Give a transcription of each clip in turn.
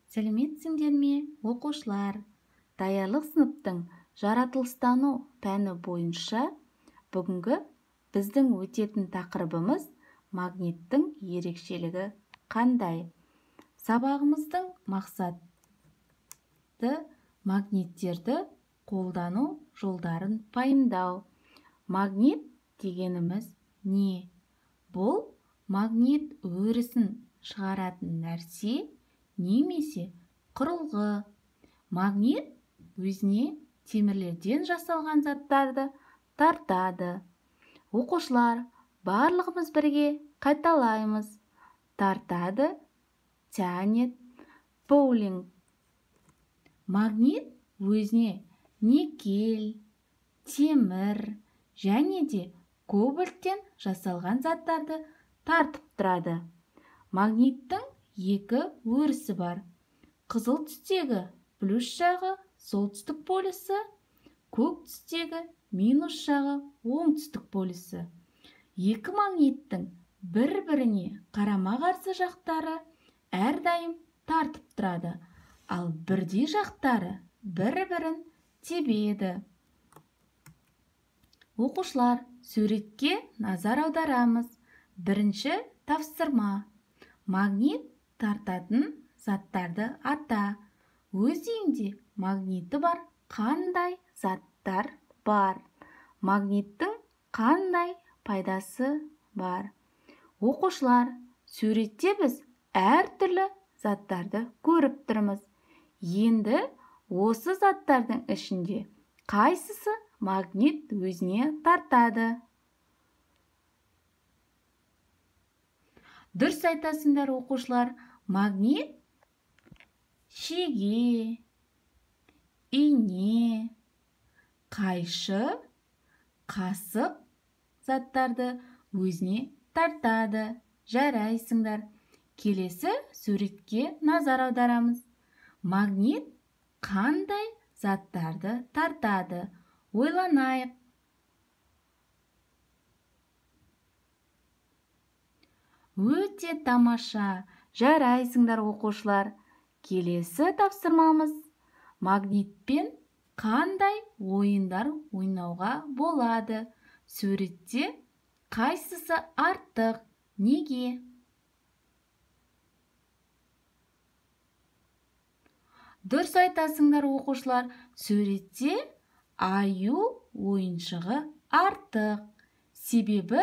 Сәлеметсіңдер ме, оқушылар? Даярлық сыныптың жаратылыстану пәні бойынша бүгінгі біздің өтетін тақырыбымыз магниттің ерекшелігі қандай? Сабағымыздың мақсаты магниттерді қолдану жолдарын пайымдау. Магнит дегеніміз не? Бұл магнит өрісін шығаратын нәрсе немесе құрылғы. Магнит өзіне темірлерден жасалған заттарды тартады. Оқушылар, барлығымыз бірге қайталаймыз. Тартады, тянет, пулинг. Магнит өзіне никель, темір және де кобальттен жасалған заттарды тартып тұрады. Магниттің екі өрісі бар. Қызыл түстегі плюс жағы солтүстік полюсі, көк түстегі минус жағы оңтүстік полюсі. Екі магниттің бір-біріне қарама-қарсы жақтары әрдайым тартып тұрады, ал бірдей жақтары бір-бірін тебеді. Оқушылар, суретке назар аударамыз. Бірінші тапсырма. Магнит тартатын заттарды ата. Өз үйіңде магниті бар қандай заттар бар? Магниттің қандай пайдасы бар? Оқушылар, суретте біз әртүрлі заттарды көріп тұрмыз. Енді осы заттардың ішінде қайсысы магнит өзіне тартады? Дұрыс айтасыңдар, оқушылар. Магнит шеге, ине, қайшы, қасық заттарды өзіне тартады. Жарайсыңдар. Келесі суретке назар аударамыз. Магнит қандай заттарды тартады? Ойланайық. Өте тамаша. Жарайсыңдар, оқушылар. Келесі тапсырмамыз. Магнитпен қандай ойындар ойнауға болады? Суретте қайсысы артық? Неге? Дұрыс айтасыңдар, оқушылар. Суретте аю ойыншығы артық. Себебі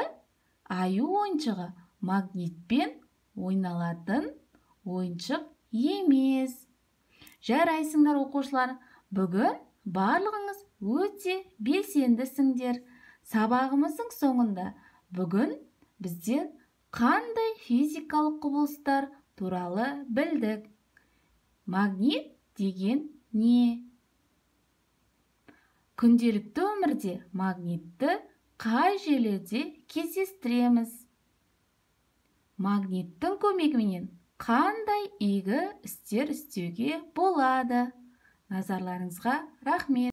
аю ойыншығы магнитпен ойналатын ойыншық емес. Жарайсыңдар, оқушылар. Бүгін барлығыңыз өте белсендісіңдер. Сабағымыздың соңында бүгін біздер қандай физикалық құбылыстар туралы білдік? Магнит деген не? Күнделікті өмірде магнитті қай жерлерде кездестіреміз? Магниттің көмегіменен қандай игі істер істеуге болады? Назарларыңызға рахмет.